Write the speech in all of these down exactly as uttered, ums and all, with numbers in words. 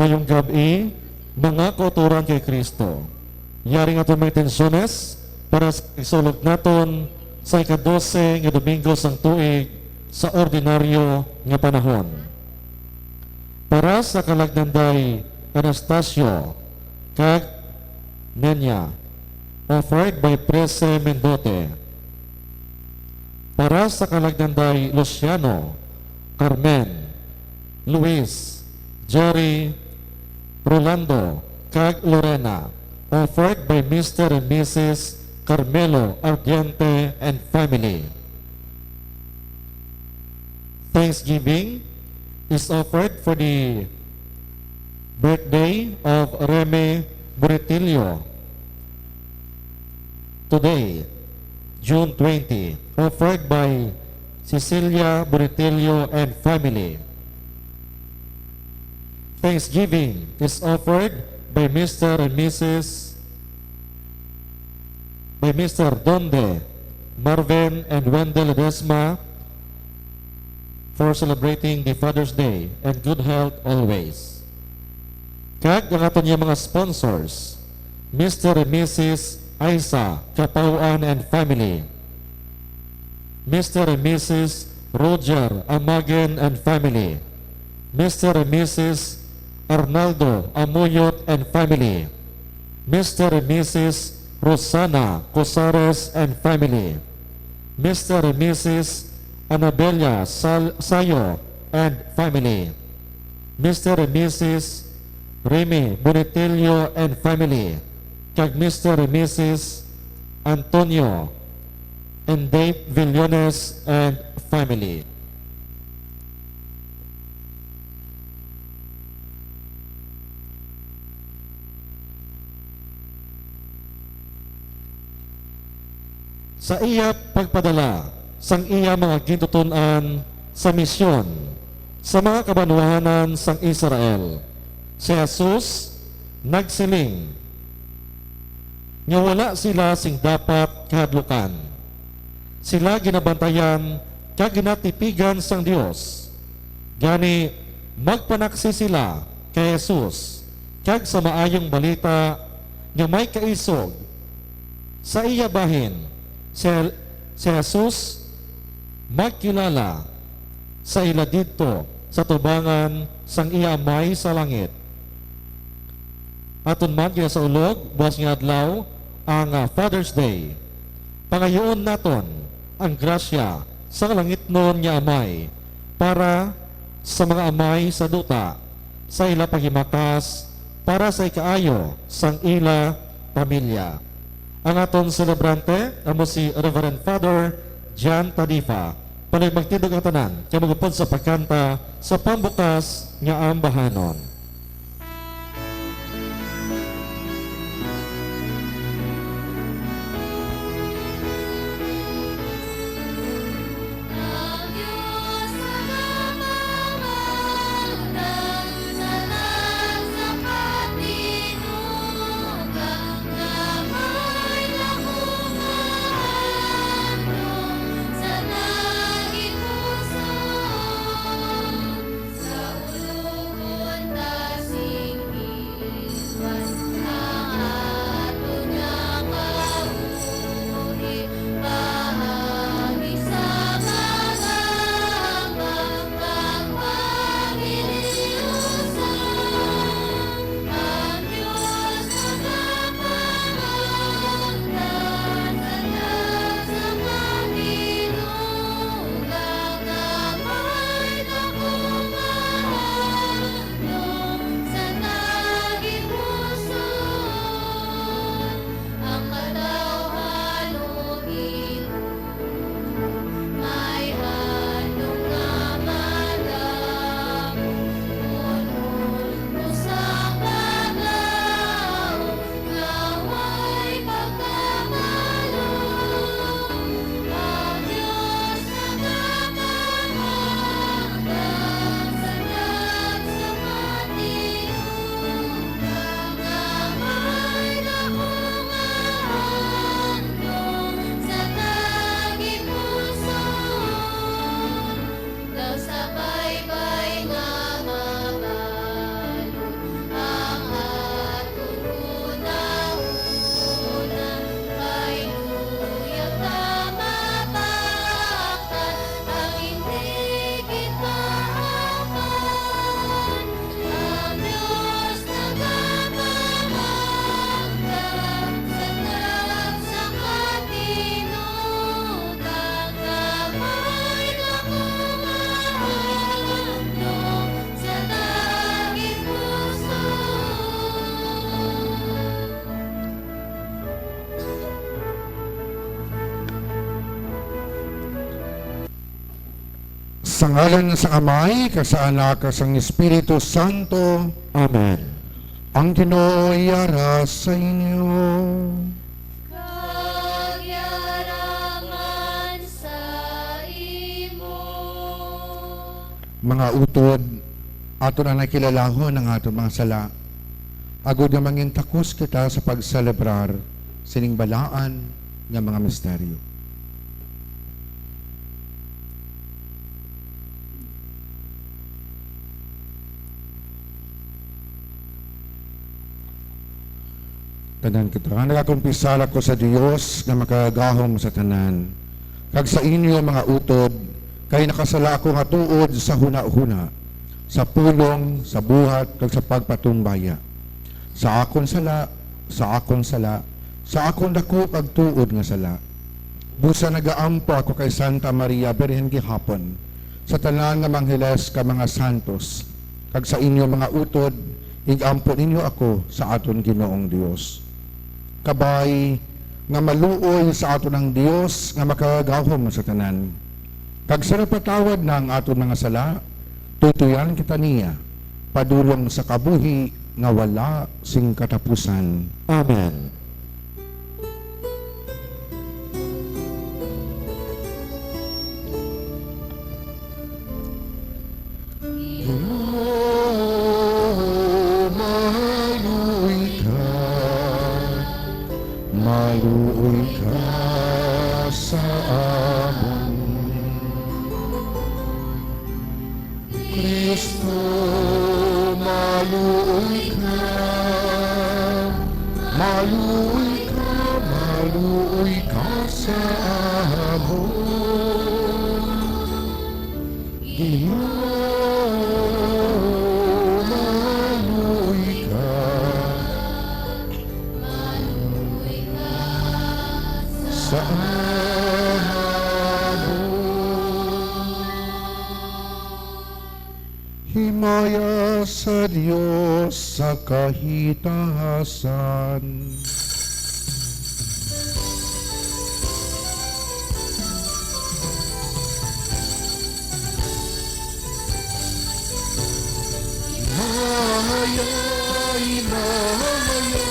Maayong gab-i, mga kauturan kay Kristo. Yari nga aton mga intensyones para sa pagsulog naton sa ika-dose nga Domingo sang tuig sa ordinaryo nga panahon. Para sa Kalagnanday Anastasio kag Nenya, offered by Prese Mendote. Para sa Kalagnanday Luciano, Carmen, Luis, Jerry, Rolando, kag Lorena, offered by Mister and Missus Carmelo Ardiente and family. Thanksgiving is offered for the birthday of Reme Buritilio today, June twenty, offered by Cecilia Buritilio and family. Thanksgiving is offered by Mister and Missus by Mister Donde, Marvin, and Wendell Ledesma for celebrating the Father's Day and good health always. Kag ang aton nga mga sponsors, Mister and Missus Aiza Capauan and family, Mister and Missus Roger Amagen and family, Mister and Missus Arnaldo Amuyot and family, Mister and Missus Rosana Cosares and family, Mister and Missus Anabella Sal-, Sayo and family, Mister and Missus Remy Bonitello and family, kag Mister and Missus Antonio and Dave Villones and family. Sa iya pagpadala sang iya mga gintuton-an sa misyon sa mga kabanwahanan sang Israel, si Jesus nagsiling nga wala sila sing dapat kahadlukan. Sila ginabantayan kag ginatipigan sang Dios. Gani, magpanaksi sila kay Jesus kag sa Maayong Balita nga may kaisog. Sa iya bahin, si, si Jesus magkilala sa ila didto sa tubangan sang iya Amay sa langit. Aton man ginasaulog buas nga adlaw ang, ah, Father's Day. Pangayuon naton ang grasya sang langitnon nga Amay para sa mga amay sa duta, sa ila paghimakas para sa ikaayo sang ila pamilya. Ang aton selebrante amo si Reverend Father John Tadifa. Palihog magtindog ang tanan kag mag-upod sa pagkanta sa pambukas nga ambahanon. Sa ngalan sang Amay, kag sa Anak, kag sang Espiritu Santo. Amen. Ang Ginoo yara sa inyo. Kag yara man sa imo. Mga utod, aton na kilalahon ang aton mga sala, agod nga mangin takos kita sa pagselebrar sining balaan nga mga misteryo. Tanan kita. Nagakumpisal ako sa Dios nga makagagahom sa tanan, kag sa inyo, mga utod, kay nakasala ako nga tuod sa hunahuna, sa pulong, sa buhat, kag sa pagpatumbaya. Sa akon sala, sa akon sala, sa akon dako kag tuod nga sala. Busa nagaampo ako kay Santa Maria Birhen gihapon, sa tanan nga mga angheles kag mga santos, kag sa inyo, mga utod, ig-ampo ninyo ako sa aton Ginoong Dios. Kabay nga maluoy sa aton ang Dios nga makagagahom sa tanan, kag sa napatawad na ang aton mga sala, tutuyan kita niya padulong sa kabuhi nga wala sing katapusan. Amen. Ginoo, maluoy ka, maluoy ka sa amon. Kristo, maluoy ka, maluoy ka, maluoy ka sa amon. Ginoo, maluoy ka, maluoy ka sa amon. Himaya sa Dios sa kahitahasan. Himaya, himaya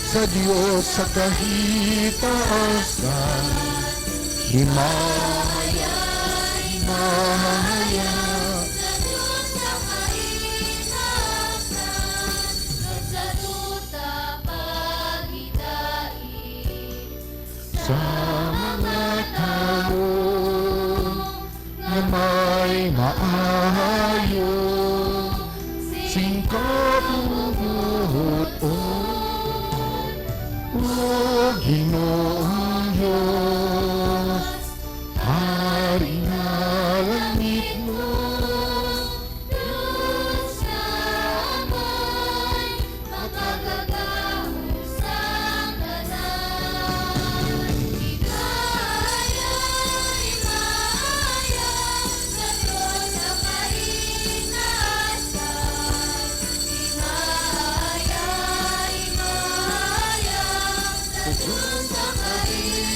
sa Dios sa kahitahasan. Himaya, himaya sa Dios sa kahitahasan, kag sa duta paghidait sa mga tawo nga may maayo sing kabubut-on. O Ginoong Dios, Hari nga langit mo, Dios nga amay, makagagahom sang tanan. Himaya, himaya sa Dios sa kahitahasan. Himaya, himaya sa Dios sa kahitahasan.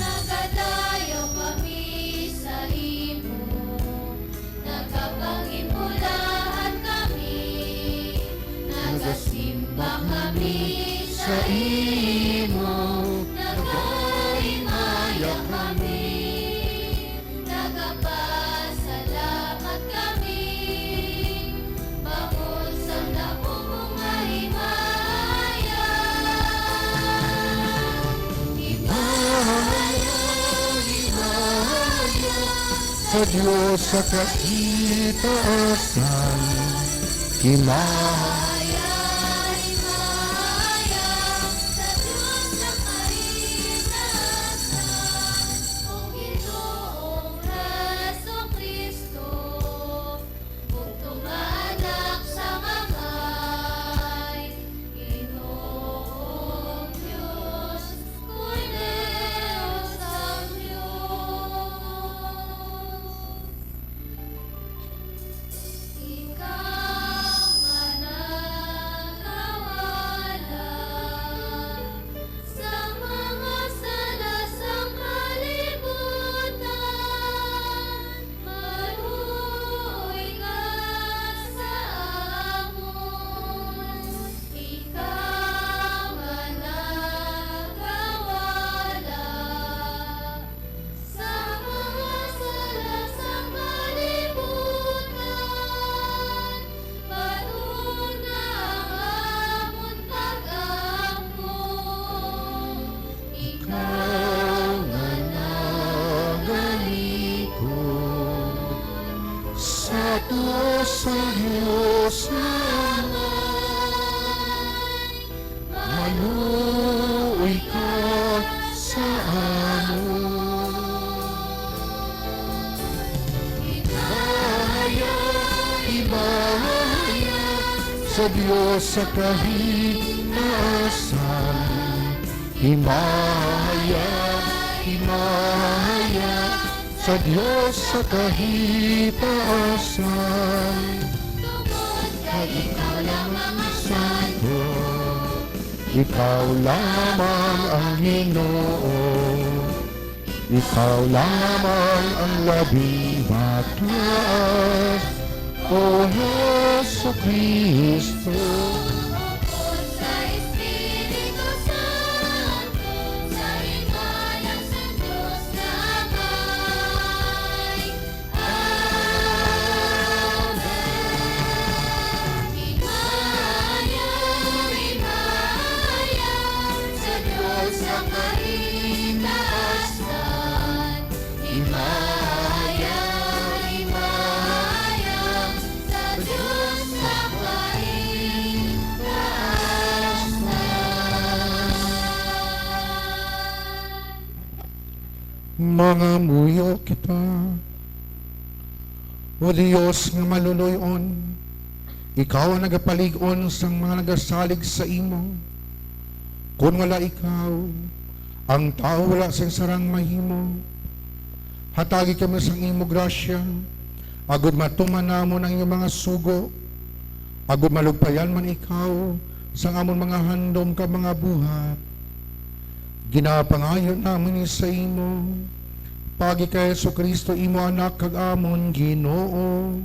Nagadayaw kami sa imo, nagapangimulahan kami, nagasimba kami sa imo, nagahimaya kami, nagapasalamat kami, bangod sang dako mo nga himaya. Himaya, himaya sa Dios sa kahitaasan. Himaya, himaya sa Dios sa kahitaasan. O Ginoong Jesu-Cristo, bugtong nga Anak sang Amay, Ginoong Dios, Kordero sang Dios. Ikaw nga Ikaw sa amon. Imahaya, imahaya sa Dios sa kahitaasan. Imahaya, imahaya sa Dios sa kahitaasan. Tungod kay ikaw lamang ang santo, ikaw lamang ang Ginoo, ikaw lamang ang labing mataas, O Jesu-Cristo. Sa Espiritu Santo, sa himaya sang Dios nga Amay. Amen. Himaya, himaya sa Dios sa kahitaasan. Himaya, himaya sa Dios sa kahitaasan. Mangamuyo kita. O Dios nga maluloy-on, ikaw ang nagapalig-on sang mga nagasalig sa imo. Kon wala ikaw, ang tawo wala sing sarang mahimo. Hatagi kami sang imo grasya, agod matuman namon ang imo mga sugo, agod malugpayan man ikaw sang amon mga handom kag mga buhat. Ginapangayo namon ini sa imo, paagi kay Jesu-Cristo, imo Anak kag amon Ginoo,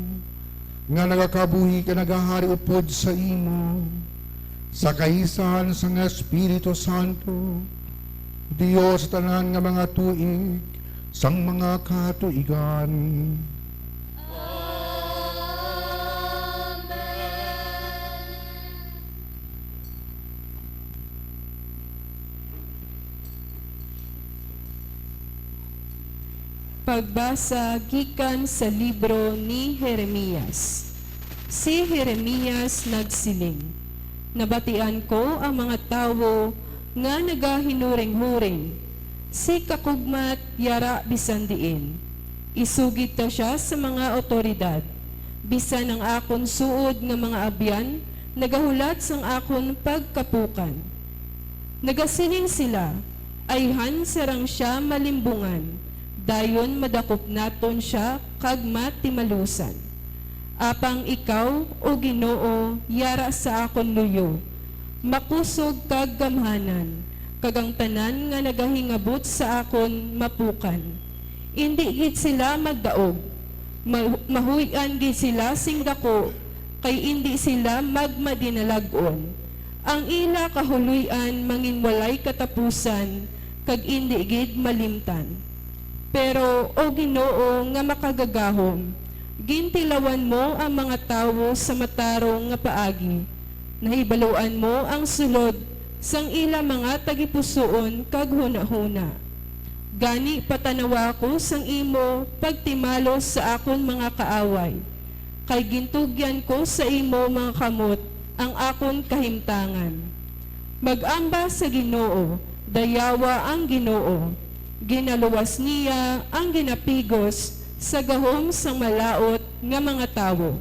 nga nagakabuhi kag nagahari upod sa imo, sa kaisahan sang Espiritu Santo, Dios sa tanan nga mga tuig sang mga katuigan. Amen. Pagbasa gikan sa libro ni Jeremias. Si Jeremias nagsiling, "Nabatian ko ang mga tawo nga nagahinuringhuring, 'Si Kakugmat yara bisan diin. Isugid ta sia sa mga awtoridad.' Bisan ang akon suod nga mga abyan nagahulat sang akon pagkapukan. Nagasiling sila, 'Ayhan sarang sia malimbungan, dayon madakop naton sia kag matimalusan.' Apang ikaw, O Ginoo, yara sa akon luyo, makusog kag gamhanan, kag ang tanan nga nagahingabot sa akon mapukan. Indi gid sila magdaog, ma-, mahuy-an gid sila sing daku, kay indi sila magmadinalag-on. Ang ila kahuloy-an manginwalay katapusan, kag indi gid malimtan. Pero, O Ginoo nga Makagagahom, gintilawan mo ang mga tawo sa matarong nga paagi. Nahibaluan mo ang sulod sang ila mga tagipusoon kag hunahuna. Gani, patanawa ako sang imo pagtimalos sa akon mga kaaway, kay gintugyan ko sa imo mga kamot ang akon kahimtangan. Mag-amba sa Ginoo, dayawa ang Ginoo. Ginaluwas niya ang ginapigos sa gahom sang malaut nga mga tawo.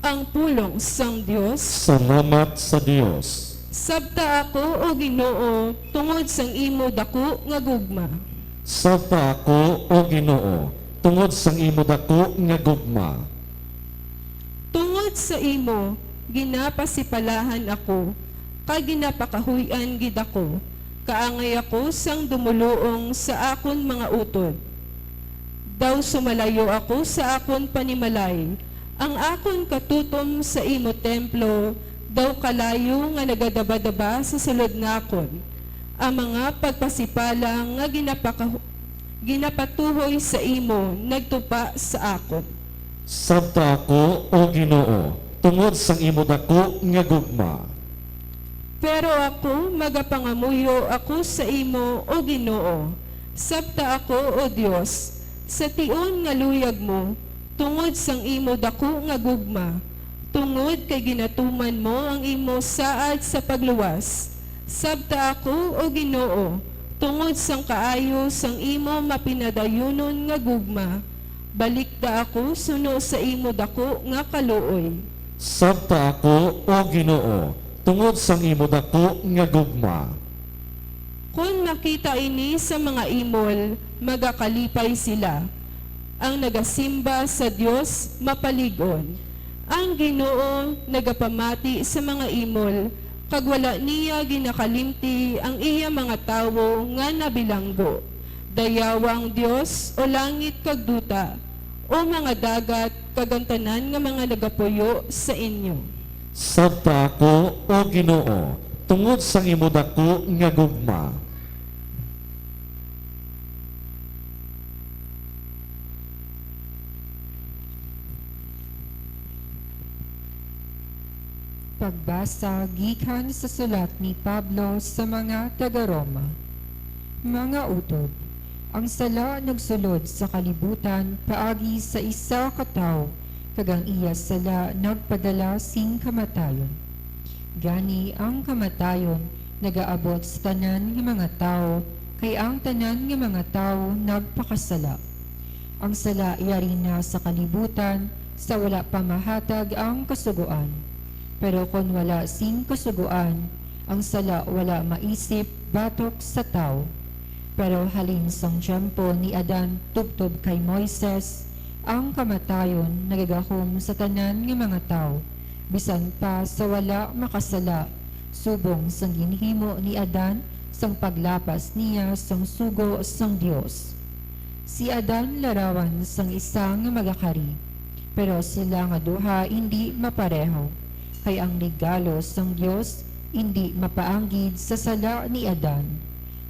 Ang pulong sang Dios. Salamat sa Dios. Sabta ako, O Ginoo, tungod sang imo daku nga gugma. Sabta ako, O Ginoo, tungod sang imo daku nga gugma. Tungod sa imo, ginapasipalahan ako, kag ginapakahuy-an gid ako. Kaangay ako sang dumoluong sa akon mga utod. Daw sumalayo ako sa akon panimalay, ang akon katutom sa imo templo daw kalayo nga nagadabadaba sa sulod nakon. Ang mga pagpasipala nga ginapaka-, ginapatuhoy sa imo nagtupa sa akon. Sabta ako, O Ginoo, tungod sang imo daku nga gugma. Pero ako, magapangamuyo ako sa imo, O Ginoo. Sabta ako, O Dios, sa tion nga luyag mo, tungod sang imo daku nga gugma, tungod kay ginatuman mo ang imo saad sa pagluwas, Sabta ako, O Ginoo, tungod sang kaayo sang imo mapinadayunon nga gugma. Balikda ako suno sa imo daku nga kaluoy. Sabta ako, O Ginoo, tungod sang imo daku nga gugma. Kon makita ini sa mga imol, magakalipay sila. Ang nagasimba sa Dios mapalig-on. Ang Ginoo nagapamati sa mga imol, kag wala niya ginakalimti ang iya mga tawo nga nabilanggo. Dayawa ang Dios, O langit kag duta, O mga dagat, kag ang tanan nga mga nagapuyo sa inyo. Sabta ako, O Ginoo, tungod sang imo daku nga gugma. Pagbasa gikan sa sulat ni Pablo sa mga taga-Roma. Mga utod, ang sala nagsulod sa kalibutan paagi sa isa ka tawo, kag ang iya sala nagpadala sing kamatayon. Gani, ang kamatayon nagaabot sa tanan nga mga tawo, kay ang tanan nga mga tawo nagpakasala. Ang sala yari na sa kalibutan sa wala pa mahatag ang Kasugoan. Pero kon wala sing Kasugoan, ang sala wala maisip batok sa tawo. Pero halin sang tiyempo ni Adan tubtob kay Moises, ang kamatayon nagagahom sa tanan nga mga tawo, bisan pa sa wala makasala, subong sang ginhimo ni Adan sang paglapas niya sang sugo sang Dios. Si Adan larawan sang isa nga magakari, pero sila nga duha indi mapareho, kay ang regalo sang Dios indi mapaanggid sa sala ni Adan.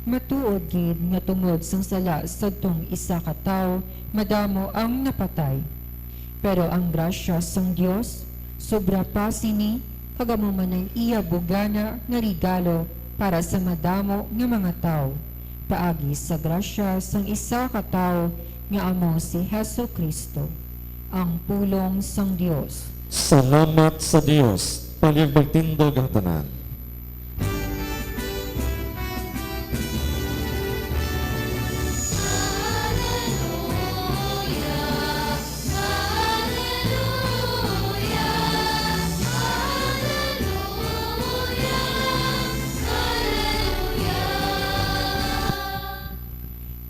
Matuod gid nga tungod sang sala sadtong isa ka tawo madamo ang napatay. Pero ang grasya sang Dios sobra pa sini, kag amo man ang iya bugana nga regalo para sa madamo nga mga tawo, paagi sa grasya sang isa ka tawo nga amo si Jesu-Cristo. Ang pulong sang Dios. Salamat sa Dios. Palyag magtindog ang tanan.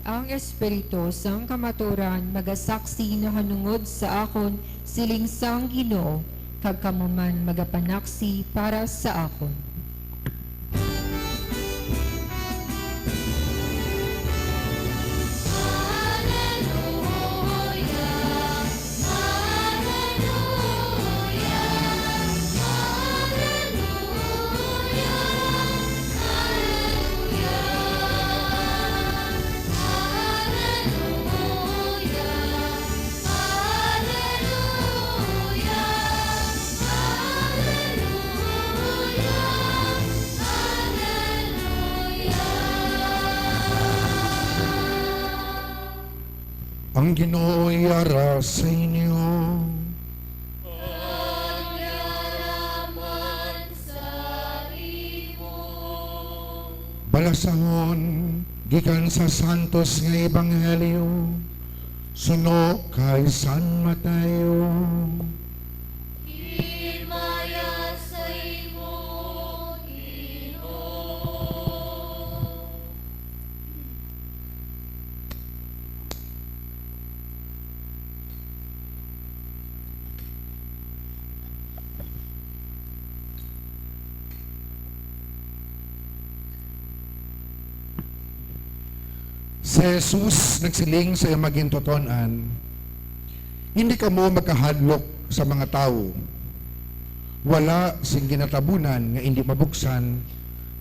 Ang espiritu sang kamaturan magasaksi nahanungod sa akon, siling sang Ginoo, kag kamo man magapanaksi para sa akon. Ang Ginoo yara sa inyo. Kag yara man sa imo. Balasahon gikan sa Santos nga Ebanghelyo suno kay San Mateo. Himaya sa imo, Ginoo. Si Jesus nagsiling sa iyang mga gintuton-an, "Indi kamo magkahadlok sa mga tawo. Wala sing ginatabunan nga indi mabuksan,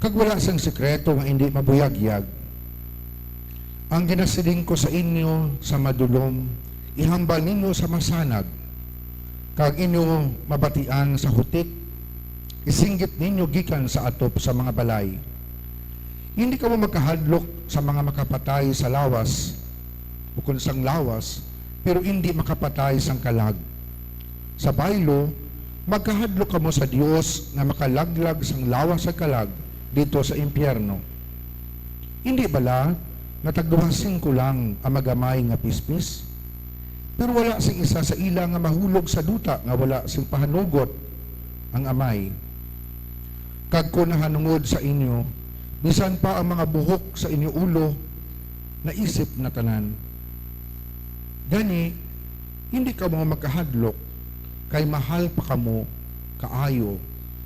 kag wala sing sekreto nga indi mabuyagyag. Ang ginasiling ko sa inyo sa madulom, ihambal ninyo sa masanag, kag inyo mabatian sa hutik, isinggit ninyo gikan sa atop sa mga balay. Indi kamo magkahadlok sa mga makapatay sa lawas, ukon sang lawas, pero indi makapatay sang kalag. Sa baylo, magkahadlok kamo sa Dios nga makalaglag sang lawas sa kalag, didto sa impyerno. Indi bala nga tagduha singko lang ang magamay nga pispis? Pero wala sing isa sa ila nga mahulog sa duta nga wala sing pahanugot ang Amay. Kag kon nahanungod sa inyo, bisan pa ang mga buhok sa inyo ulo naisip na tanan. Gani, hindi kamo magkahadlok, kay mahal pa kamo kaayo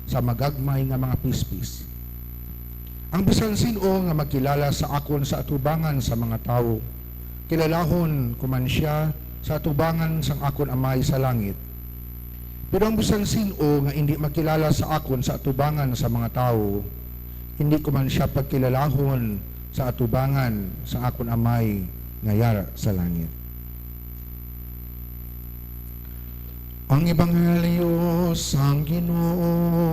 sa magagmay nga mga pispis. Ang bisan sin-o nga magkilala sa akon sa atubangan sa mga tawo, kilalahon ko man sia sa atubangan sang akon Amay sa langit. Pero ang bisan sin-o nga indi makilala sa akon sa atubangan sa mga tawo, indi ko man sia pagkilalahon sa atubangan sa akon Amay nga yara sa langit. Ang Ebanghelyo sang Ginoo.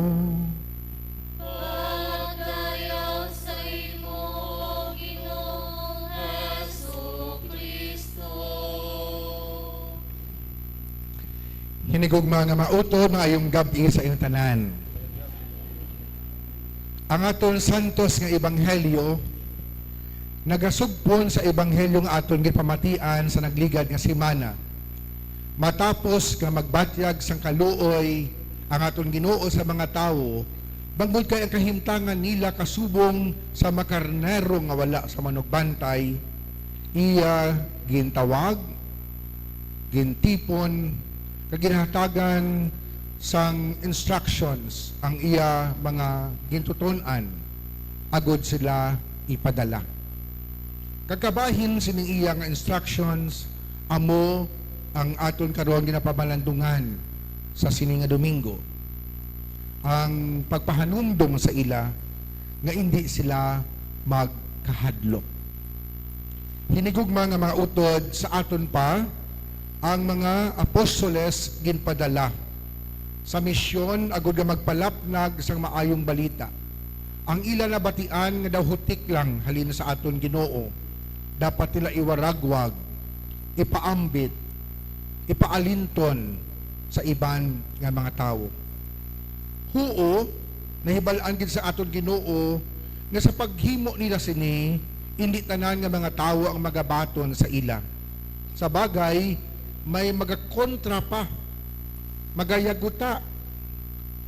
Pagdayaw sa imo, Ginoong Jesucristo. Hinigugma nga mautod, maayong gab-i sa inyo tanan. Ang aton santos nga ebanghelyo nagasugpon sa ebanghelyo nga aton ginpamatian sa nagligad nga semana. Matapos nga magbatyag sang kaluoy ang aton Ginoo sa mga tawo, bangod kay ang kahimtangan nila kasubong sa mga karnero nga wala sa manugbantay, iya gintawag, gintipon, kag ginhatagan sang instructions ang iya mga gintuton-an agod sila ipadala. Kag kabahin sining iya nga instructions amo ang aton karon ginapamalandungan sa sini nga Domingo, ang pagpahanumdom sa ila nga indi sila magkahadlok. Hinigugma nga mga utod, sa aton pa, ang mga apostoles ginpadala sa misyon agud nga magpalapnag sang maayong balita. Ang ila nabatian nga daw hutik lang halin sa aton Ginoo, dapat nila iwaragwag, ipaambit, ipaalinton sa iban nga mga tawo. Huo, nahibal-an gid sa aton Ginoo nga sa paghimo nila sini, indi tanan nga mga tawo ang magabaton sa ila. Sa bagay, may magakontra pa, magayaguta,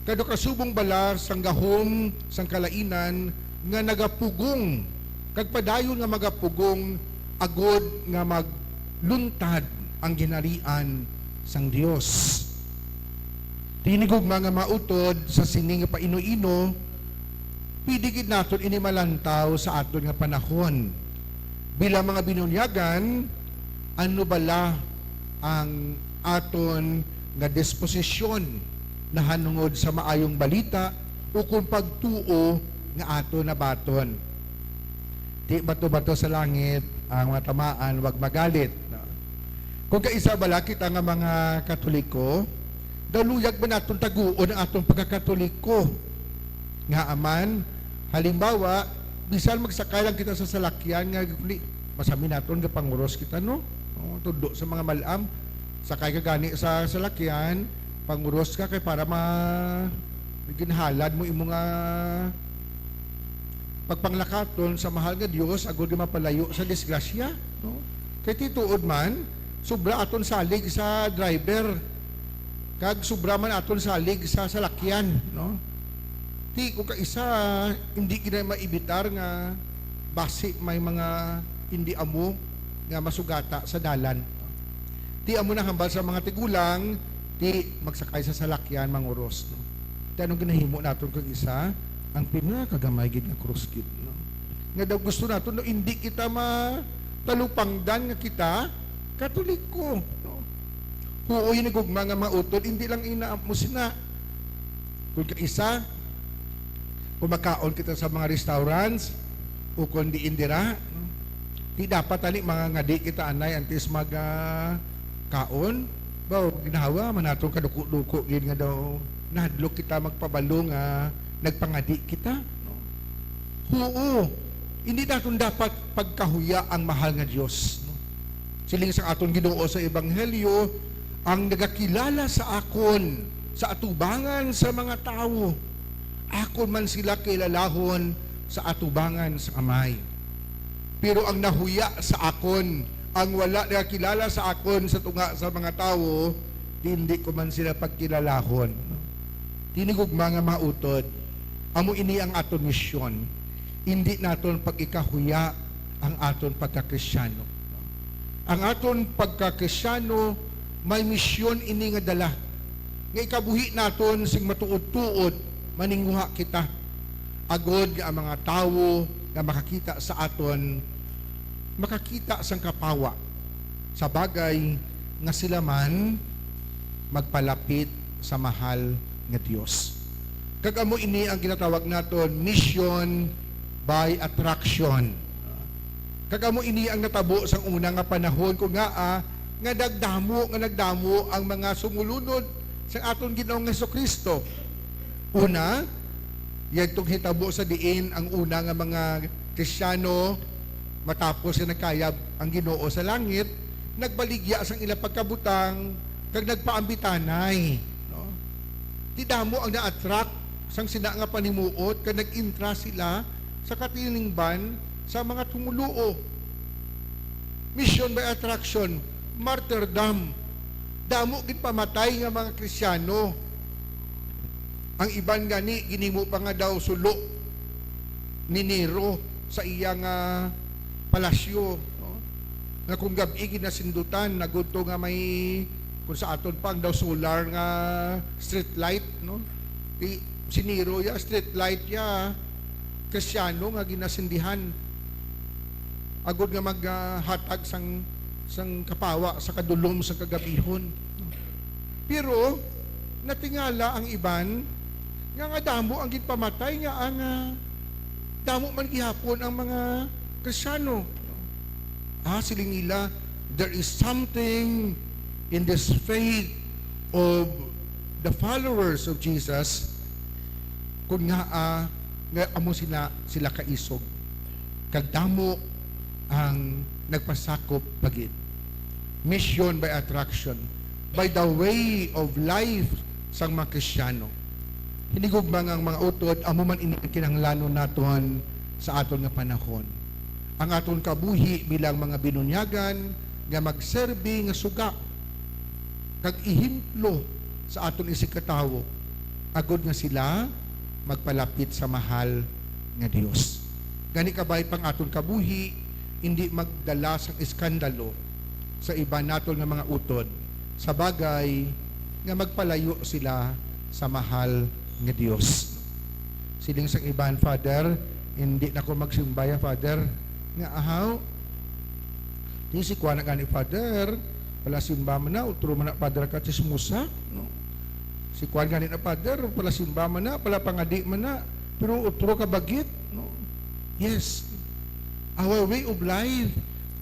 kado kasubong bala sang gahom sang kalainan nga nagapugong, kag padayon nga magapugong agod nga magluntad ang ginharian sang Dios. Hinigugma nga mautod, sa sini nga paino-ino, pwede gid naton ini malantaw sa aton nga panahon. Bilang mga binunyagan, ano bala ang aton nga disposisyon nahanungod sa maayong balita ukon pagtuo nga aton nabaton? Ti bato-bato sa langit ang matamaan, wag magalit, no? Kung kaisa bala kita nga mga Katoliko, daw luyag ba naton taguon ang aton pagkakatoliko? Ngaa man, halimbawa, bisan magsakay lang kita sa salakyan nga, kundi, masami naton nga panguros kita, no? O, tudlo sa mga mal-am, sakay ka gani sa salakyan, panguros ka kay para ma-, ginhalad mo imo nga pagpanglakaton sa mahal nga Dios, agud nga mapalayo sa disgrasya, no? Kay ti tuod man, sobra aton salig sa driver, kag sobra man aton salig sa salakyan, no? Ti kung kaisa, hindi gid na maibitar nga basi may mga hindi amo nga masugata sa dalan. Ti amo na hambal sa mga tigulang, ti magsakay sa salakyan, manguros, no? Ti anong ginahimo naton kag isa? Ang pinakagamay gid nga krus gid, no? Nga daw gusto naton, no, hindi kita matalupangdan nga kita Katoliko, no? Huo, hinigugma nga mga utod, hindi lang ina mo sina. Kung kaisa, kung makaon kita sa mga restaurants, o kung diin dira, no? Di dapat ani mga ngadi kita anay antes mag, ah, kaon. Baw, ginhawa man naton kaduko-duko gid nga daw nahadlok kita magpabalo nga nagpangadi kita, no? Huo, hindi naton dapat pagkahuya ang mahal nga Dios, no? Siling sang aton Ginoo sa Ebanghelyo, "Ang nagakilala sa akon sa atubangan sa mga tawo, Akon man sila kilalahon sa atubangan sa Amay. Pero ang nahuya sa akon, ang wala nakakilala sa akon sa tunga sa mga tawo, hindi ko man sila pagkilalahon. Tinigugma nga mga utod, amo ini ang aton misyon. Hindi naton pag-ikahuya ang aton pagka-Kristiyano. Ang aton pagka-Kristiyano may misyon ini nga dala, nga ikabuhi naton sing matuod-tuod, maninguha kita, agod nga ang mga tawo nga makakita sa aton makakita sang kapawa, sa bagay nga sila man magpalapit sa mahal nga Dios. Kag amo ini ang ginatawag naton mission by attraction. Kag amo ini ang natabo sang una nga panahon, kon ngaa nga nagdamo nga nagdamo ang mga sumulunod sang aton Ginoong Jesu-Cristo. Una, yadtong hitabo sa diin ang una nga mga Kristiyano, matapos nga nagkayab ang Ginoo sa langit, nagbaligya sang ila pagkabutang kag nagpaambitanay, no? Ti damo ang na-attract sang sina nga panimuot, kag nag-intra sila sa katilingban sa mga tumoluo. Mission by attraction, martyrdom. Damo gid pamatay nga mga Kristiyano. Ang iban gani ginhimo pa nga daw sulo ni Nero sa iya nga palasyo, no? Nga kung gab-i ginasindutan, nagudto nga may, kung sa aton pa, ang daw solar nga street light, no? Di, si Nero ya, street light ya, Kristiyano nga ginasindihan. Agod nga maghatag sang, sang kapawa sa kadulom sang kagabihon. Pero natingala ang iban nga, nga damo ang ginpamatay, nga ang, ah, damo man gihapon ang mga Kristiyano. Ah, siling nila, "There is something in this faith of the followers of Jesus," kun ngaa nga amo sila, sila kaisog, kag damo ang nagpasakop pa gid. Mission by attraction, by the way of life sang mga Kristiyano. Hinigugma nga ang mga utod, amo man ini ang kinahanglanon naton sa aton nga panahon. Ang aton kabuhi bilang mga binunyagan nga magserbi nga suga kag ehemplo sa aton isigkatawo, agod nga sila magpalapit sa mahal nga Dios. Gani, kabay pang aton kabuhi, indi magdala sang iskandalo sa iban naton nga mga utod, sa bagay nga magpalayo sila sa mahal nga Dios. Siling sang iban, "Father, hindi na ko magsimba ya, Father." Nga ahaw, di si kuan na gani, Father, palasimba man na, utro man na, Father, ka chismosa, no? Si kuan gani na, Father, palasimba man na, palapangadi man na, pero utro ka bagit, no? Yes. Our way of life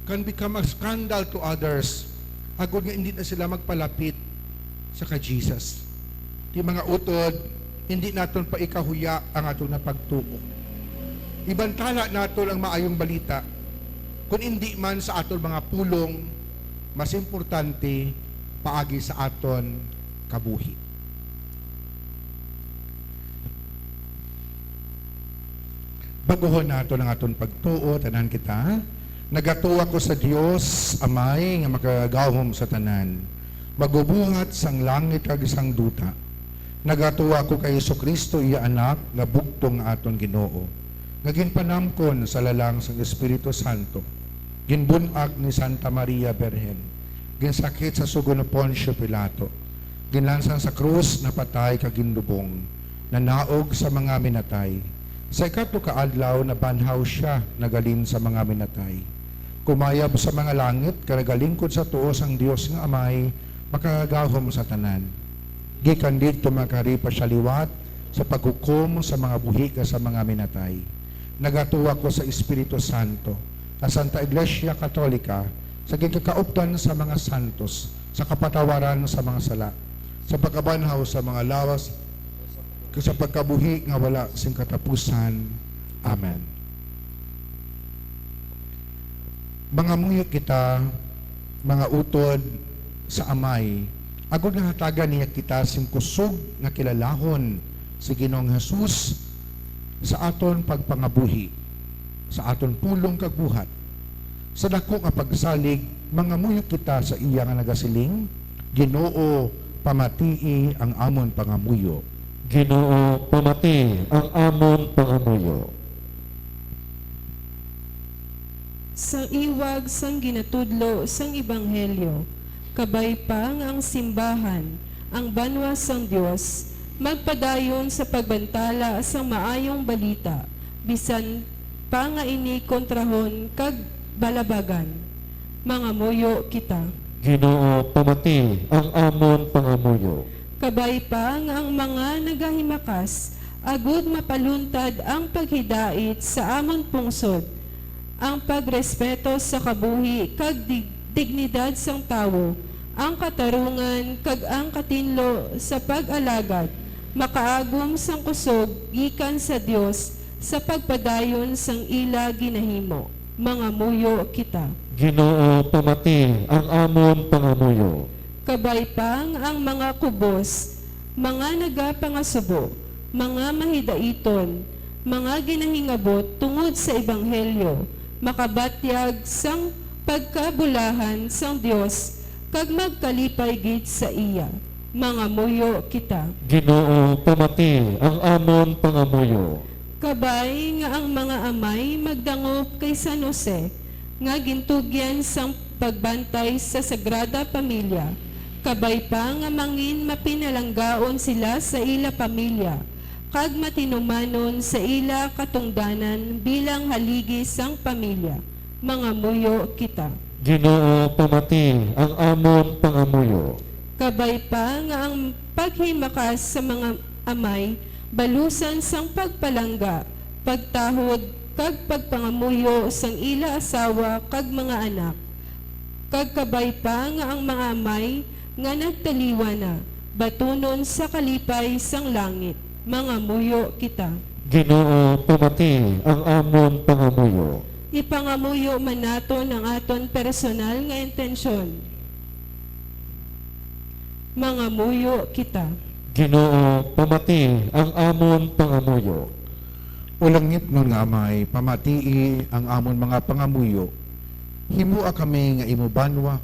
can become a scandal to others, agod nga hindi na sila magpalapit sa kay Jesus. Ti mga utod, hindi naton paikahuya ang aton nga pagtuo. Ibantala naton ang maayong balita, kun indi man sa aton mga pulong, mas importante, paagi sa aton kabuhi. Baguhon naton ang aton pagtuo, tanan kita. Nagatuo ako sa Dios Amay nga makagagahom sa tanan, magbubuhat sang langit kag sang duta. Nagatuo ako kay Jesu-Cristo, iya Anak, nga bugtong nga aton Ginoo, nga ginpanamkon sa lalang sang Espiritu Santo, ginbun-ag ni Santa Maria Birhen, ginsakit sa sugo ni Poncio Pilato, ginlansang sa krus, napatay kag ginlubong, nanaog sa mga minatay. Sa ikatlo ka adlaw nabanhaw sia, naghalin sa mga minatay, kumayab sa mga langit, kag nagalingkod sa tuo sang Dios nga Amay, makagagahom sa tanan. Gikan didto makahari pa sia liwat sa paghukom sa mga buhi kag sa mga minatay. Nagatuo ako sa Espiritu Santo, sa Santa Iglesia Katolika, sa ginkakaupdan sa mga santos, sa kapatawaran sa mga sala, sa pagkabanhaw sa mga lawas, kag sa pagkabuhi nga wala sing katapusan. Amen. Mangamuyo kita, mga utod sa Amay, agod nga hatagan niya kita sing kusog nga kilalahon si Ginoong Jesus sa aton pagpangabuhi, sa aton pulong kag buhat. Sa dako nga pagsalig, mangamuyo kita sa iya nga nagasiling, "Ginoo, pamatii ang amon pangamuyo." Ginoo, pamati ang amon pangamuyo. Sa iwag sang ginatudlo sang ebanghelyo, kabay pa nga ang simbahan, ang banwa sang Dios, magpadayon sa pagbantala sang maayong balita, bisan pa nga ini kontrahon kag balabagan. Mangamuyo kita. Ginoo, pamati ang amon pangamuyo. Kabay pa nga ang mga nagahimakas, agud mapaluntad ang paghidait sa amon pungsod, ang pagrespeto sa kabuhi kag dig-, dignidad sang tawo, ang katarungan kag ang katinlo sa pag-alagad, makaagom sang kusog gikan sa Dios sa pagpadayon sang ila ginahimo. Mangamuyo kita. Ginoo, pamati ang amon pangamuyo. Kabay pa nga ang mga kubos, mga nagapangasubo, mga mahidaiton, mga ginahingabot tungod sa ebanghelyo, makabatyag sang pagkabulahan sang Dios kag magkalipay gid sa iya. Mangamuyo kita. Ginoo, pamati ang amon pangamuyo. Kabay nga ang mga amay magdangop kay San Jose, nga gintugyan sang pagbantay sa Sagrada Pamilya, kabay pa nga mangin mapinalanggaon sila sa ila pamilya, kag matinumanon sa ila katungdanan bilang haligi sang pamilya. Mangamuyo kita. Ginoo, pamati ang amon pangamuyo. Kabay pa nga ang paghimakas sa mga amay balusan sang pagpalangga, pagtahod, kag pagpangamuyo sang ila asawa kag mga anak, kag kabay pa nga ang mga amay nga nagtaliwan na batunon sa kalipay sang langit. Mangamuyo kita. Ginoo, pamati ang amon pangamuyo. Ipangamuyo man naton ang aton personal nga intensyon. Mangamuyo kita. Ginoo, pamati ang amon pangamuyo. O langitnon nga Amay, pamatii ang amon mga pangamuyo. Himoa kami nga imo banwa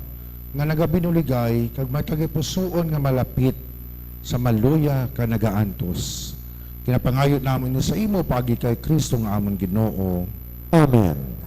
nga nagabinuligay kag may tagipusoon nga malapit sa maluya kag nagaantos. Ginapangayo namon ini sa imo paagi kay Cristo nga amon Ginoo. Amen.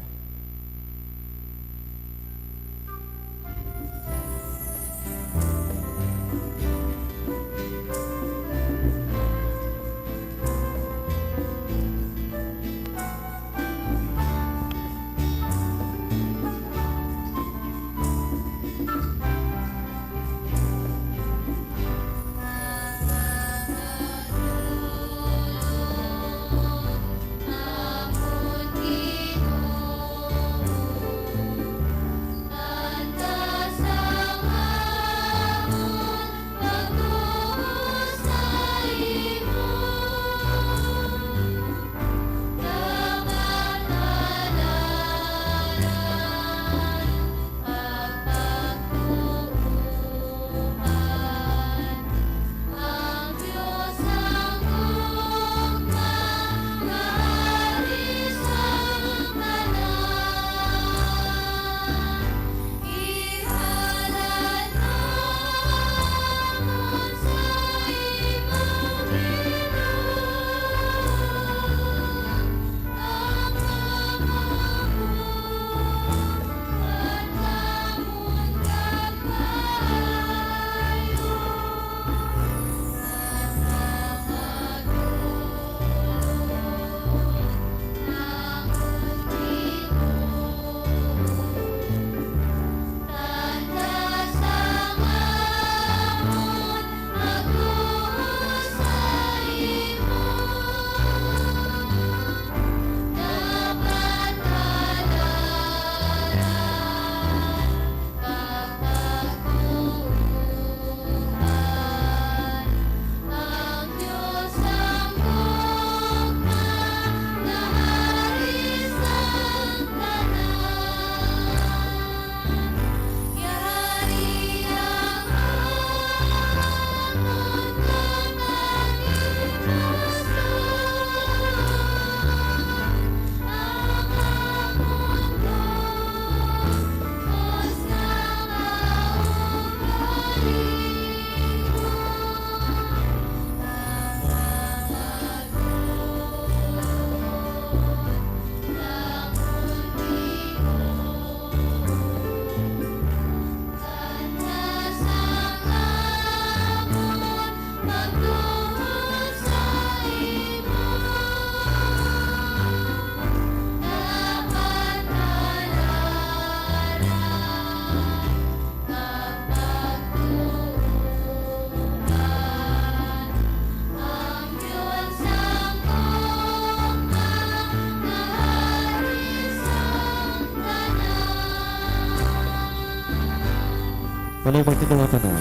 Walay magtinaw tanan.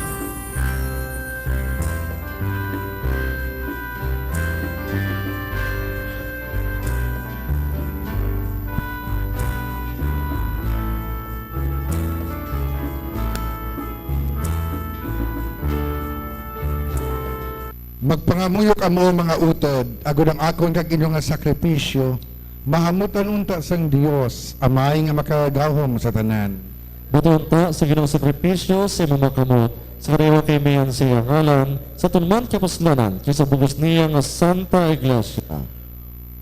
Magpangamuyo kamo, mga utod, agod ang akon kag inyo nga sakripisyo mahamutan unta sang Dios, Amay nga makagagahom sa tanan. Buto unta sa Ginoo sakripisyo sa imong mga kamot, sa kariwa kay mayan sa iya ngalan, sa aton man kapuslanan, kag sa bug-os niya nga Santa Iglesia.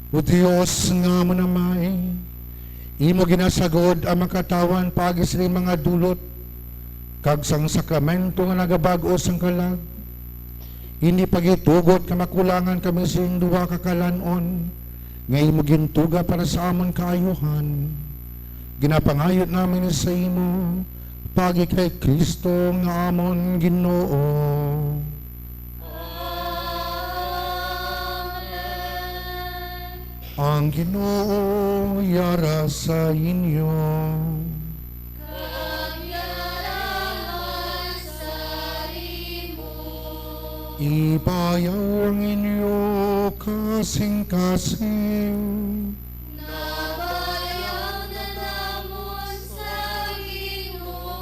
O Dios nga amon Amay, imo ginasagod ang mga katawhan paagi sini mga dulot, kag sang sakramento nga nagabag-o sang kalag. Ini pagitugot nga makulangan kami sing duha ka kalan-on nga imo gintuga para sa amon kaayuhan. Ginapangayo namin sa imo paagi kay Cristo nga amon Ginoo. Amen. Ang Ginoo yara sa inyo. Kag yara man sa imo. Ibayaw ang inyo kasingkasing. Nabayaw na namon sa Ginoo.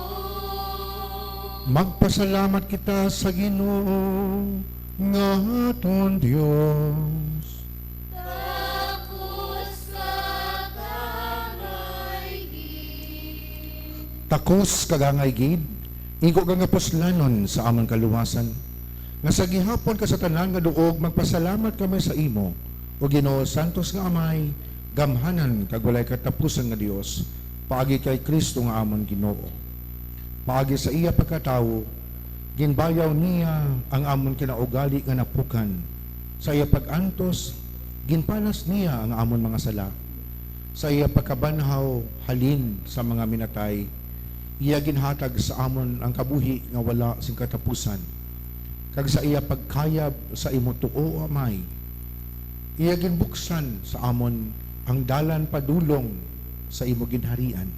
Magpasalamat kita sa Ginoo nga aton Dios. Takos kag angay gid. Takos kag angay gid, igo ka nga puslanon sa amon kaluwasan, nga sa gihapon kag sa tanan nga duog magpasalamat kami sa imo, O Ginoo, santos nga Amay, gamhanan kag walay katapusan nga Dios, paagi kay Cristo nga amon Ginoo. Paagi sa iya pagkatawo, ginbayaw niya ang amon kinaugali nga napukan. Sa iya pag-antos, ginpanas niya ang amon mga sala. Sa iya pagkabanhaw halin sa mga minatay, iya ginhatag sa amon ang kabuhi nga wala sing katapusan. Kag sa iya pagkayab sa imo tuo, Amay, iya ginbuksan sa amon ang dalan padulong sa imo ginharian.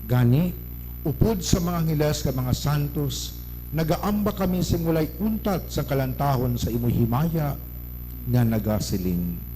Gani, upod sa mga angeles kag mga santos, nagaamba kami sing walay untat sang kalantahon sa imo himaya nga nagasiling.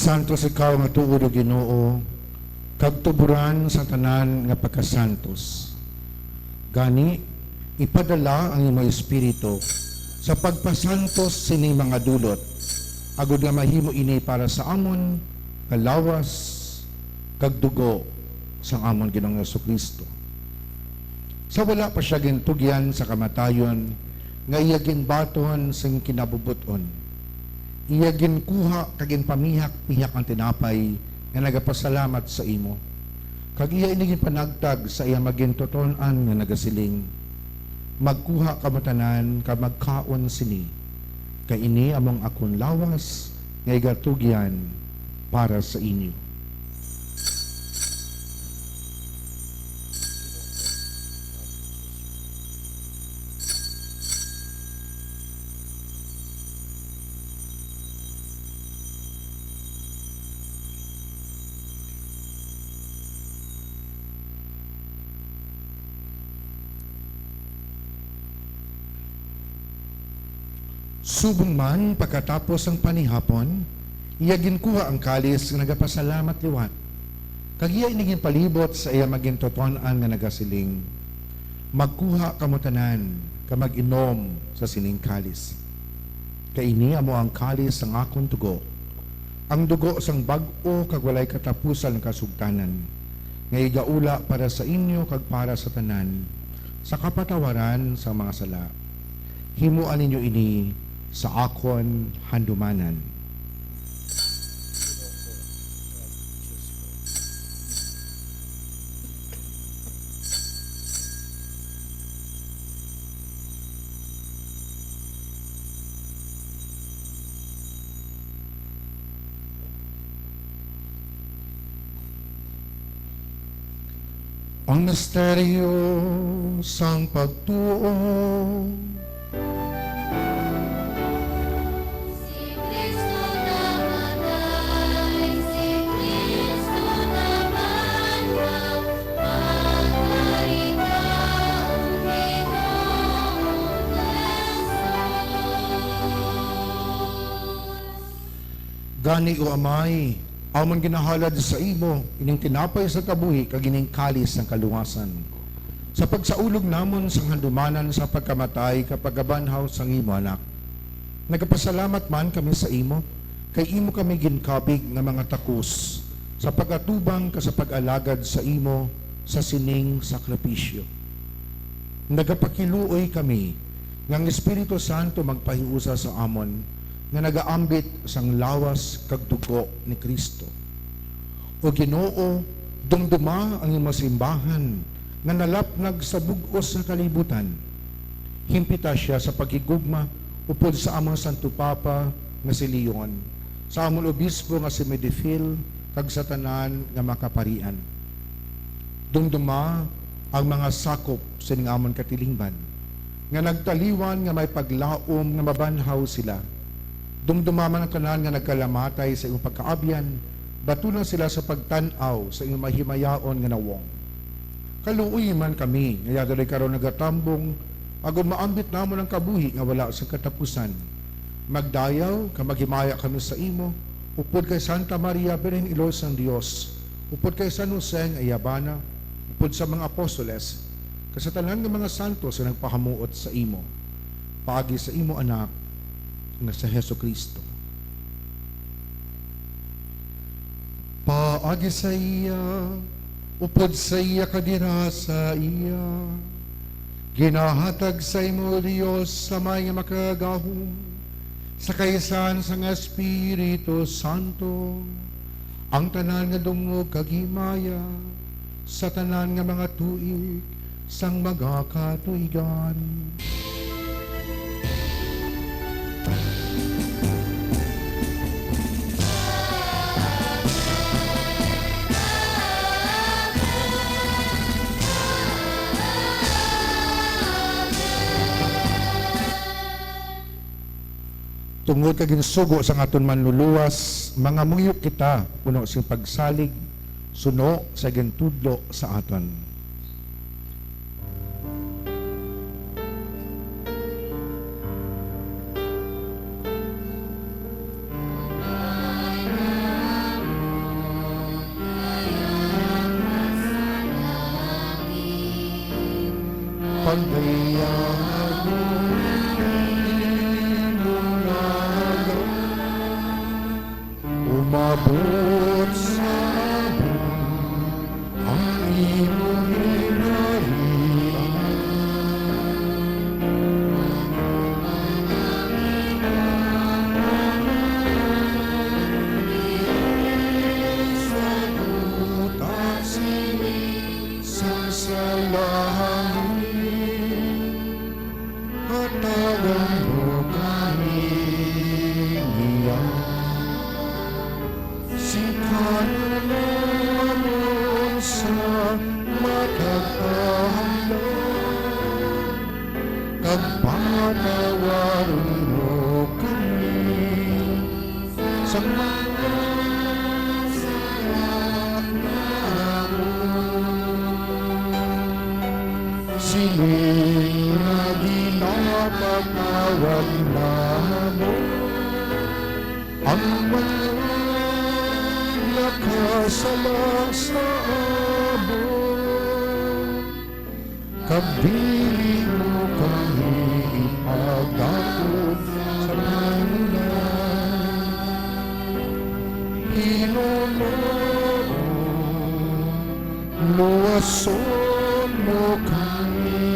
Santos ikaw nga tuod, O Ginoo, kag tuboran sa tanan nga pagkasantos. Gani, ipadala ang imo Espiritu sa pagpasantos sining mga dulot, agod nga mahimo ini para sa amon nga lawas kag dugo sang amon Ginoong Jesu-Cristo. Sa wala pa sia gintugyan sa kamatayon, nga iya ginbaton sing kinabubot-on, iya ginkuha kag ginpamihak-pihak ang tinapay nga nagapasalamat sa imo, kag iya ini ginpanagtag sa iya magintuton-an nga nagasiling, "Magkuha kamo tanan kag magkaon sini, kay ini amo ang akon lawas nga igatugyan para sa inyo." Subong man pagkatapos sang panihapon, iya ginkuha ang kalis nga nagapasalamat liwat, kag iya ini ginpalibot sa iya magintuton-an nga nagasiling, "Magkuha kamo tanan kag mag-inom sa sining kalis. Kay ini amo ang kalis sang akon dugo, ang dugo sang bag-o kag walay katapusan nga kasugtanan, nga igaula para sa inyo kag para sa tanan sa kapatawaran sang mga sala. Himoa ninyo ini sa akon handumanan." Ang misteryo sang pagtuo. Si Cristo namatay, si Cristo nabanhaw, magkari ka, O Ginoong Jesus. Gani, O Amay, amon ginahalad sa imo ining tinapay sa kabuhi kag ining kalis sang kaluwasan, sa pagsaulog namon sang handumanan sa pagkamatay kag pagkabanhaw sang imo Anak. Nagapasalamat man kami sa imo, kay imo kami ginkabig nga mga takos sa pag-atubang kag sa pag-alagad sa imo sa sining sakripisyo. Nagapakiluoy kami nga ang Espiritu Santo magpahiusa sa amon nga nagaambit sang lawas kag dugo ni Cristo. O Ginoo, dumduma ang imo simbahan nga nalapnag sa bug-os nga kalibutan. Himpita sia sa paghigugma upod sa amon Santo Papa nga si Leon, sa amon Obispo nga si Medifil, kag sa tanan nga mga kaparian. Dumduma ang mga sakop sining amon katilingban nga nagtaliwan nga may paglaom nga mabanhaw sila. Dumduma man ang tanan nga nagkalamatay sa imong pagkaabyan, batulan sila sa pagtan-aw sa imong mahimayaon nga nawong. Kaluoyi man kami nga yadulay karon nagatambong, agod maambit namon ang kabuhi nga wala sing katapusan. Magdayaw kag maghimaya kami sa imo, upod kay Santa Maria, Birhen Iloy sang Dios, upod kay San Jose nga iya bana, upod sa mga apostoles, kag sa tanan nga mga santos nga nagpahamuot sa imo, paagi sa imo Anak nga si Jesu-Cristo. Paagi sa iya, upod sa iya, kag dira sa iya, ginahatag sa imo, Dios Amay nga Makagagahom, sa kaisahan sang Espiritu Santo, ang tanan nga dungog kag himaya sa tanan nga mga tuig sang mga katuigan. Tungod kay ginsugo sang aton Manluluwas, mangamuyo kita puno sing pagsalig suno sa gintudlo sa aton. Pagdayag mo nga umabot sa amon ang imong ginharian. Sa duta sini sang salangit, hatagan mo kami niya. Sing kanon sa matag adlaw, kag patawaron mo kami sa mga sala namon, sining nga ginapatawad na Ang mga nakasala sa amo, kag dili mo kami ipagdakop sa panulay. Ginoo, luwason mo kami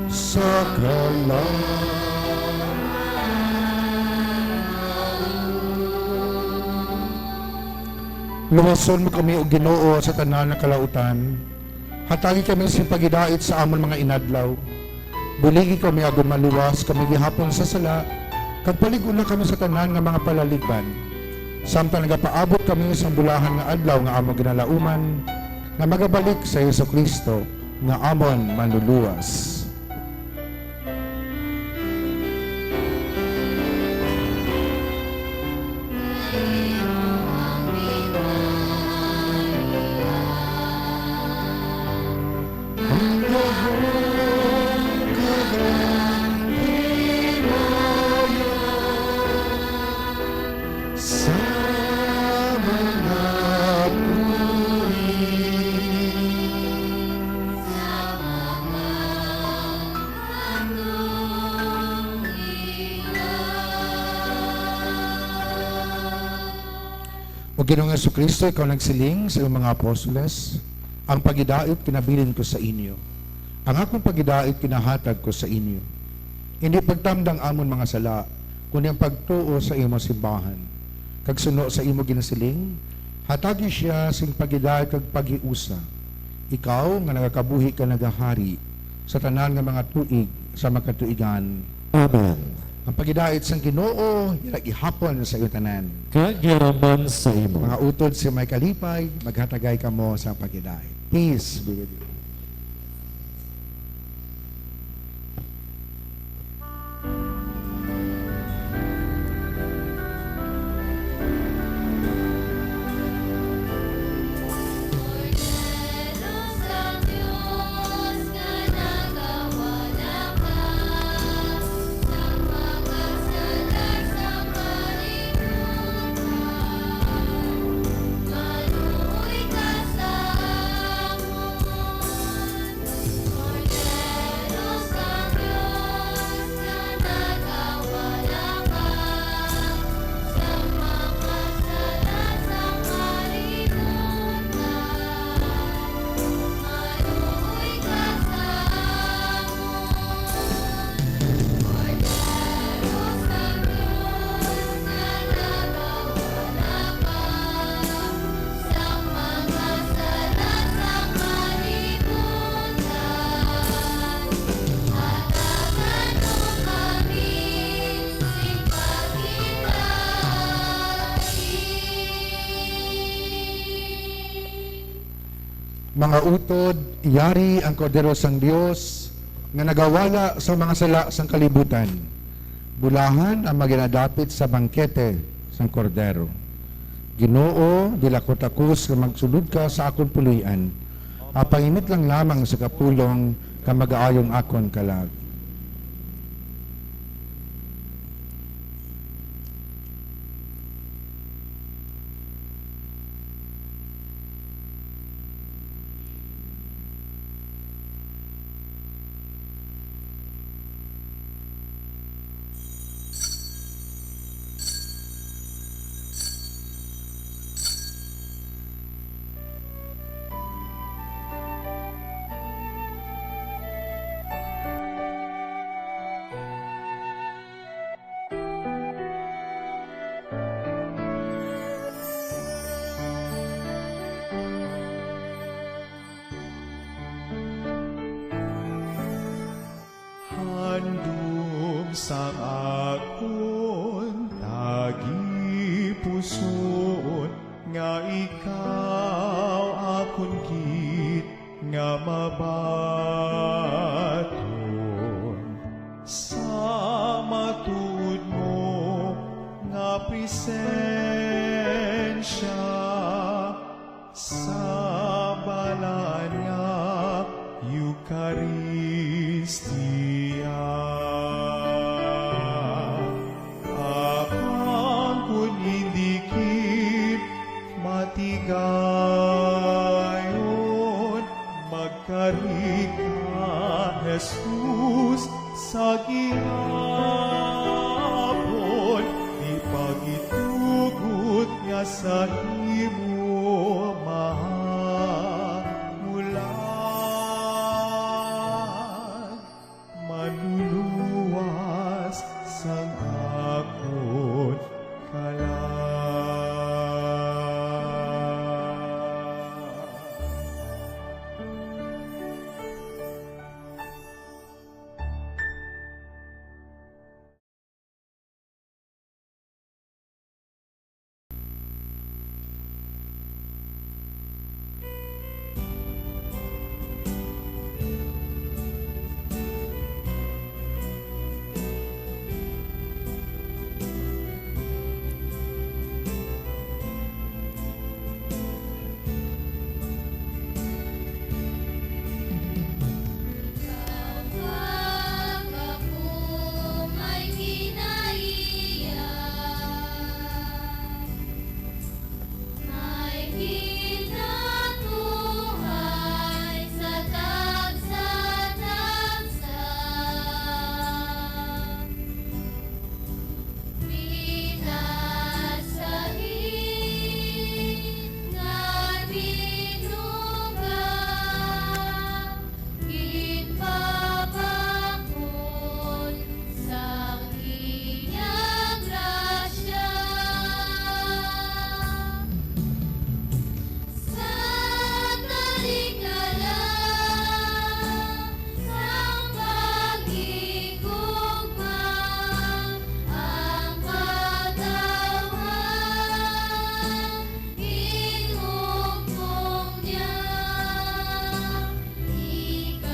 sa kalag. Luwason mo kami, O Ginoo, sa tanan nga kalautan. Hatagi kami sing paghidait sa amon mga inadlaw. Buligi kami agod maluwas kami gihapon sa sala, kag palig-ona kami sa tanan nga mga palaligban, samtang nagapaabot kami sang bulahan nga adlaw nga amon ginalauman, nga magabalik si Jesu-Cristo nga amon Manluluwas. Sa mga puwing. O Ginoong Jesu-Cristo, ikaw nagsiling sa imong mga apostoles, "Ang paghidait pinabilin ko sa inyo, ang akon paghidait pinahatag ko sa inyo." Indi pagtamda ang amon mga sala, kundi ang pagtuo sa imo simbahan, kag suno sa imo ginasiling, hatagi sia sing paghidait kag paghiusa, ikaw nga nagakabuhi kag nagahari sa tanan nga mga tuig sa magkatuigan. Amen. Ang paghidait sang Ginoo yara gihapon sa iyo tanan. Kag yara man sa imo. Mga utod sa may kalipay, maghatagay kamo sa paghidait. Peace be with you. Mga utod, yari ang Kordero sang Dios nga nagawala sa mga sala sang kalibutan. Bulahan ang mga ginadapit sa bangkete sang Kordero. Ginoo, dili ako takos nga magsulod ka sa akon puloy-an, apang imit lang lamang sa kapulong ka magaayong akon kalag. Handom sang akon tagipusoon nga ikaw akon gid nga mabaton sa matuod mo nga presensya sa balaan nga Eucharistia. Sa imo mahamulag, manluluwas sang akon kalag. Ginpabakod sang iya grasya. Sa talikala sang paghigugma, ang katawhan ginhukong niya. Ikabuhi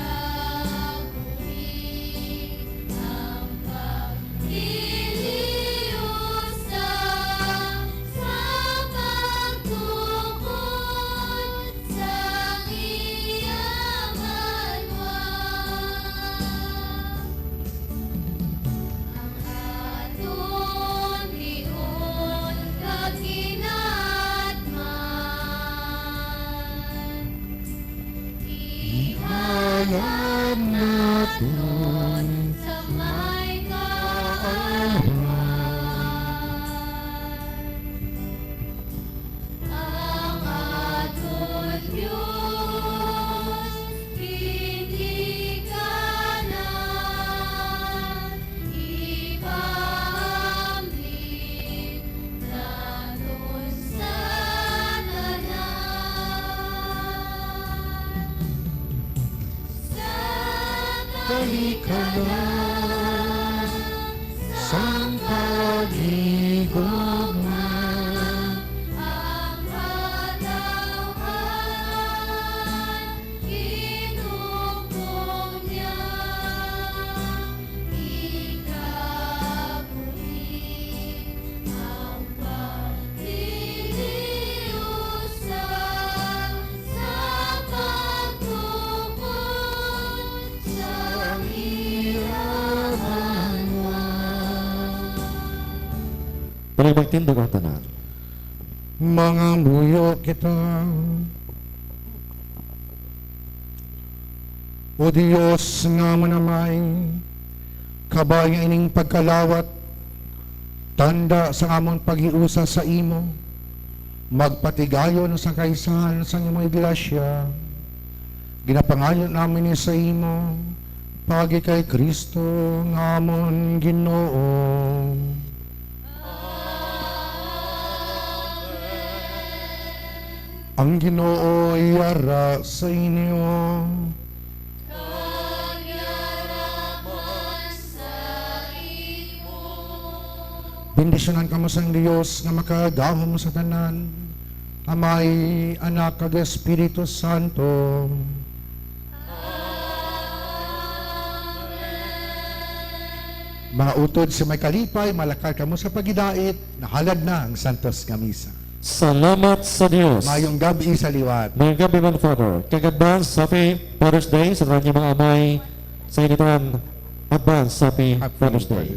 ang pagtiliusa sa pagtukod sang iya banwa. Ang aton hiun kag ginaatman. Ihalad naton sa may kaalwan. Ang aton Dios, ginikanan, ipaambit naton sa tanan. Sa talikala sang paghigugma, ang katawhan ginhukong niya. Ikabuhi ang pagtiliusa sa pagtukod sang iya banwa. Pwede magtindog ang tanan. Mangamuyo kita. O Dios nga amon Amay, kabay nga ining pagkalawat, tanda sa amon paghiusa sa imo, magpatigayon sa kaisahan sang imo iglesia. Ginapangayo namin ini sa imo, paagi kay Cristo nga amon Ginoo. Ang Ginoo yara sa inyo. Kag yara man sa imo. Bendisyonan kamo sang Dios nga makagahom sa tanan, Amay, Anak, kag Espiritu Santo. Mga utod sa may kalipay, malakal kamo sa paghidait, nahalad na ang santos nga misa. Salamat sa Dios. Mayong gab-i sa liwat. Mayong gab-i man, Father. Kag advance, happy Father's Day sa tanan nga mga amay sa inyo tanan. Advance, happy Father's Day.